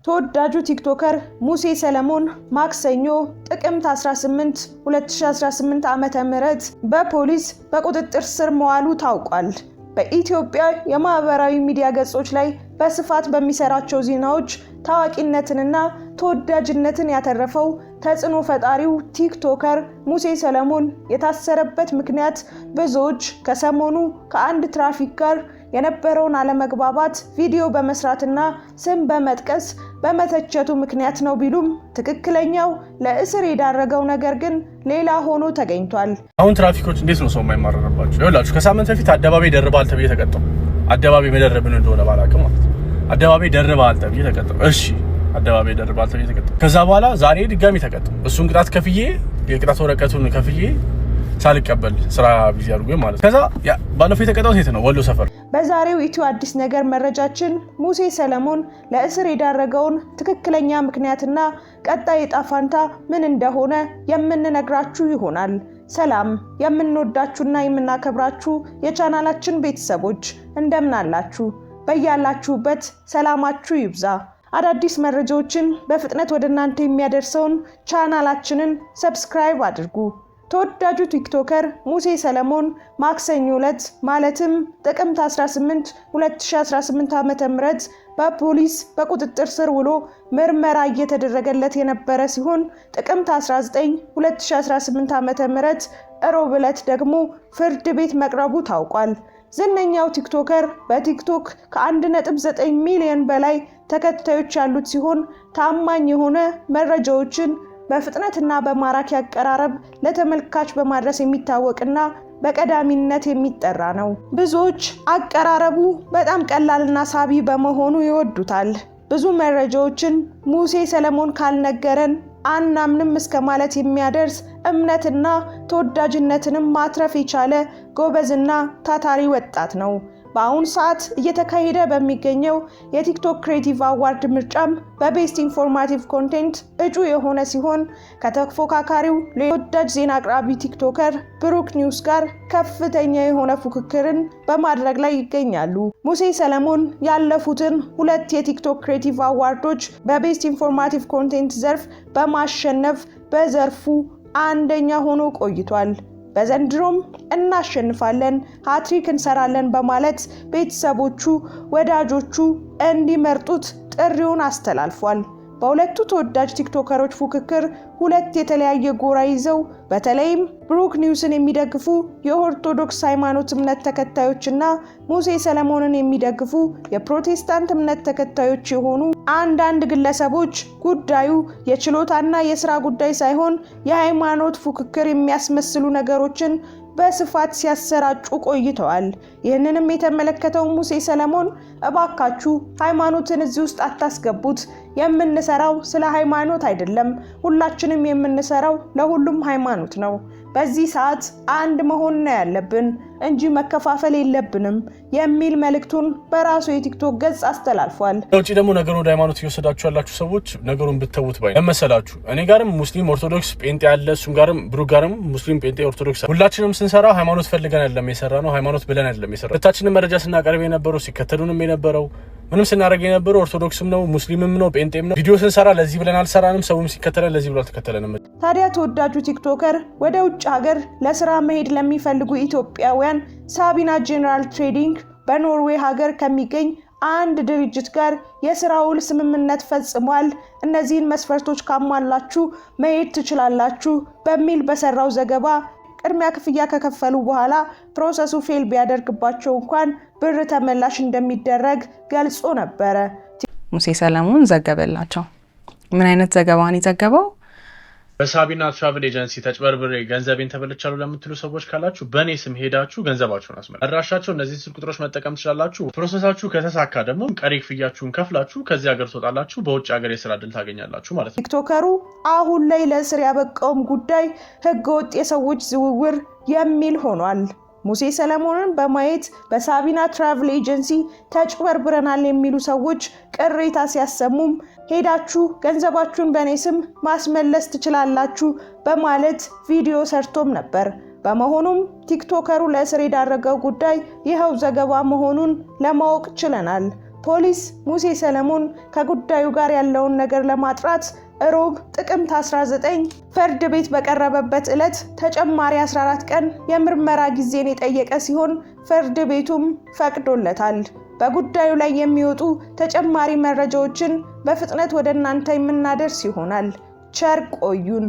ተወዳጁ ቲክቶከር ሙሴ ሰለሞን ማክሰኞ ጥቅምት 18 2018 ዓ.ም በፖሊስ በቁጥጥር ስር መዋሉ ታውቋል። በኢትዮጵያ የማህበራዊ ሚዲያ ገጾች ላይ በስፋት በሚሰራቸው ዜናዎች ታዋቂነትንና ተወዳጅነትን ያተረፈው ተጽዕኖ ፈጣሪው ቲክቶከር ሙሴ ሰለሞን የታሰረበት ምክንያት ብዙዎች ከሰሞኑ ከአንድ ትራፊክ ጋር የነበረውን አለመግባባት ቪዲዮ በመስራትና ስም በመጥቀስ በመተቸቱ ምክንያት ነው ቢሉም፣ ትክክለኛው ለእስር የዳረገው ነገር ግን ሌላ ሆኖ ተገኝቷል። አሁን ትራፊኮች እንዴት ነው ሰው የማይማረርባቸው? ይኸውላችሁ፣ ከሳምንት በፊት አደባባይ ደርበሃል ተብዬ ተቀጣሁ። አደባባይ መደረብን እንደሆነ ባላውቅም ማለት ነው። አደባባይ ደርበሃል ተብዬ ተቀጣሁ። እሺ፣ አደባባይ ደርበሃል ተብዬ ተቀጣሁ። ከዛ በኋላ ዛሬ ድጋሚ ተቀጣሁ። እሱን ቅጣት ከፍዬ፣ የቅጣት ወረቀቱን ከፍዬ ሳልቀበል ስራ busy አድርጎኝ ማለት ነው። ከዛ ባለፈው የተቀጣሁት የት ነው? ወሎ ሰፈር። በዛሬው ኢትዮ አዲስ ነገር መረጃችን ሙሴ ሰለሞን ለእስር የዳረገውን ትክክለኛ ምክንያትና ቀጣይ ዕጣ ፈንታ ምን እንደሆነ የምንነግራችሁ ይሆናል። ሰላም፣ የምንወዳችሁና የምናከብራችሁ የቻናላችን ቤተሰቦች፣ እንደምን አላችሁ? በያላችሁበት ሰላማችሁ ይብዛ። አዳዲስ መረጃዎችን በፍጥነት ወደ እናንተ የሚያደርሰውን ቻናላችንን subscribe አድርጉ። ተወዳጁ ቲክቶከር ሙሴ ሰለሞን ማክሰኞ ዕለት ማለትም ጥቅምት 18 2018 ዓ.ም በፖሊስ በቁጥጥር ስር ውሎ ምርመራ እየተደረገለት የነበረ ሲሆን፣ ጥቅምት 19 2018 ዓ.ም እሮብ ዕለት ደግሞ ፍርድ ቤት መቅረቡ ታውቋል። ዝነኛው ቲክቶከር በቲክቶክ ከ1.9 ሚሊዮን በላይ ተከታዮች ያሉት ሲሆን፣ ታማኝ የሆነ መረጃዎችን በፍጥነትና በማራኪ አቀራረብ ለተመልካች በማድረስ የሚታወቅና በቀዳሚነት የሚጠራ ነው። ብዙዎች አቀራረቡ በጣም ቀላልና ሳቢ በመሆኑ ይወዱታል። ብዙ መረጃዎችን ሙሴ ሰለሞን ካልነገረን አናምንም እስከ ማለት የሚያደርስ እምነትና ተወዳጅነትንም ማትረፍ የቻለ ጎበዝና ታታሪ ወጣት ነው። በአሁኑ ሰዓት እየተካሄደ በሚገኘው የቲክቶክ Creative Award ምርጫም በ Best Informative Content እጩ የሆነ ሲሆን፣ ከተፎካካሪው ተወዳጅ ዜና አቅራቢ ቲክቶከር ብሩክ ኒውስ ጋር ከፍተኛ የሆነ ፉክክርን በማድረግ ላይ ይገኛሉ። ሙሴ ሰለሞን ያለፉትን ሁለት የቲክቶክ Creative Award ኦች በ Best Informative Content ዘርፍ በማሸነፍ በዘርፉ አንደኛ ሆኖ ቆይቷል። በዘንድሮም እናሸንፋለን፣ ሃትሪክ እንሰራለን በማለት ቤተሰቦቹ፣ ወዳጆቹ እንዲመርጡት ጥሪውን አስተላልፏል። በሁለቱ ተወዳጅ ቲክቶከሮች ፉክክር ሁለት የተለያየ ጎራ ይዘው፣ በተለይም ብሩክ ኒውስን የሚደግፉ የኦርቶዶክስ ሃይማኖት እምነት ተከታዮች እና ሙሴ ሰለሞንን የሚደግፉ የፕሮቴስታንት እምነት ተከታዮች የሆኑ አንዳንድ ግለሰቦች ጉዳዩ የችሎታና የስራ ጉዳይ ሳይሆን የሃይማኖት ፉክክር የሚያስመስሉ ነገሮችን በስፋት ሲያሰራጩ ቆይተዋል። ይህንንም የተመለከተው ሙሴ ሰለሞን እባካችሁ ሃይማኖትን እዚህ ውስጥ አታስገቡት፣ የምንሰራው ስለ ሃይማኖት አይደለም፣ ሁላችንም የምንሰራው ለሁሉም ሃይማኖት ነው። በዚህ ሰዓት አንድ መሆን ነው ያለብን እንጂ መከፋፈል የለብንም የሚል መልእክቱን በራሱ የቲክቶክ ገጽ አስተላልፏል። ውጭ ደግሞ ነገሩን ወደ ሃይማኖት እየወሰዳችሁ ያላችሁ ሰዎች ነገሩን ብትተዉት ባይ መሰላችሁ። እኔ ጋርም ሙስሊም፣ ኦርቶዶክስ፣ ጴንጤ አለ። እሱም ጋርም፣ ብሩክ ጋርም ሙስሊም፣ ጴንጤ፣ ኦርቶዶክስ። ሁላችንም ስንሰራ ሃይማኖት ፈልገን አይደለም የሰራነው፣ ሃይማኖት ብለን አይደለም የሰራነው። ሁለታችንም መረጃ ስናቀርብ የነበረው፣ ሲከተሉንም የነበረው፣ ምንም ስናደርግ የነበረው ኦርቶዶክስም ነው፣ ሙስሊምም ነው፣ ጴንጤም ነው። ቪዲዮ ስንሰራ ለዚህ ብለን አልሰራንም። ሰውም ሲከተለን ለዚህ ብሎ አልተከተለንም። ታዲያ ተወዳጁ ቲክቶከር ወደ ውጭ ሀገር ለስራ መሄድ ለሚፈልጉ ኢትዮጵያውያን ሳቢና ጄኔራል ትሬዲንግ በኖርዌይ ሀገር ከሚገኝ አንድ ድርጅት ጋር የስራ ውል ስምምነት ፈጽሟል። እነዚህን መስፈርቶች ካሟላችሁ መሄድ ትችላላችሁ በሚል በሰራው ዘገባ ቅድሚያ ክፍያ ከከፈሉ በኋላ process ኡ fail ቢያደርግባቸው እንኳን ብር ተመላሽ እንደሚደረግ ገልጾ ነበረ። ሙሴ ሰለሞን ዘገበላቸው። ምን አይነት ዘገባን የዘገበው? በሳቢና Travel Agency ተጭበርብሬ ገንዘቤን ተበልቻለሁ ለምትሉ ሰዎች ካላችሁ በእኔ ስም ሄዳችሁ ገንዘባችሁን አስመልሱ። አድራሻቸው እነዚህን ስልክ ቁጥሮች መጠቀም ትችላላችሁ። Process ኣችሁ ከተሳካ ደግሞ ቀሪ ክፍያችሁን ከፍላችሁ ከዚህ ሀገር ትወጣላችሁ። በውጭ ሀገር የስራ እድል ታገኛላችሁ ማለት ነው። ቲክቶከሩ አሁን ላይ ለእስር ያበቃውም ጉዳይ ህገወጥ የሰዎች ዝውውር የሚል ሆኗል። ሙሴ ሰለሞንን በማየት በሳቢና Travel Agency ተጭበርብረናል የሚሉ ሰዎች ቅሬታ ሲያሰሙም ሄዳችሁ ገንዘባችሁን በእኔ ስም ማስመለስ ትችላላችሁ በማለት ቪዲዮ ሰርቶም ነበር። በመሆኑም ቲክቶከሩ ለእስር የዳረገው ጉዳይ ይኸው ዘገባ መሆኑን ለማወቅ ችለናል። ፖሊስ ሙሴ ሰለሞን ከጉዳዩ ጋር ያለውን ነገር ለማጥራት እሮብ ጥቅምት 19 ፍርድ ቤት በቀረበበት ዕለት ተጨማሪ 14 ቀን የምርመራ ጊዜን የጠየቀ ሲሆን ፍርድ ቤቱም ፈቅዶለታል። በጉዳዩ ላይ የሚወጡ ተጨማሪ መረጃዎችን በፍጥነት ወደ እናንተ የምናደርስ ይሆናል። ቸር ቆዩን።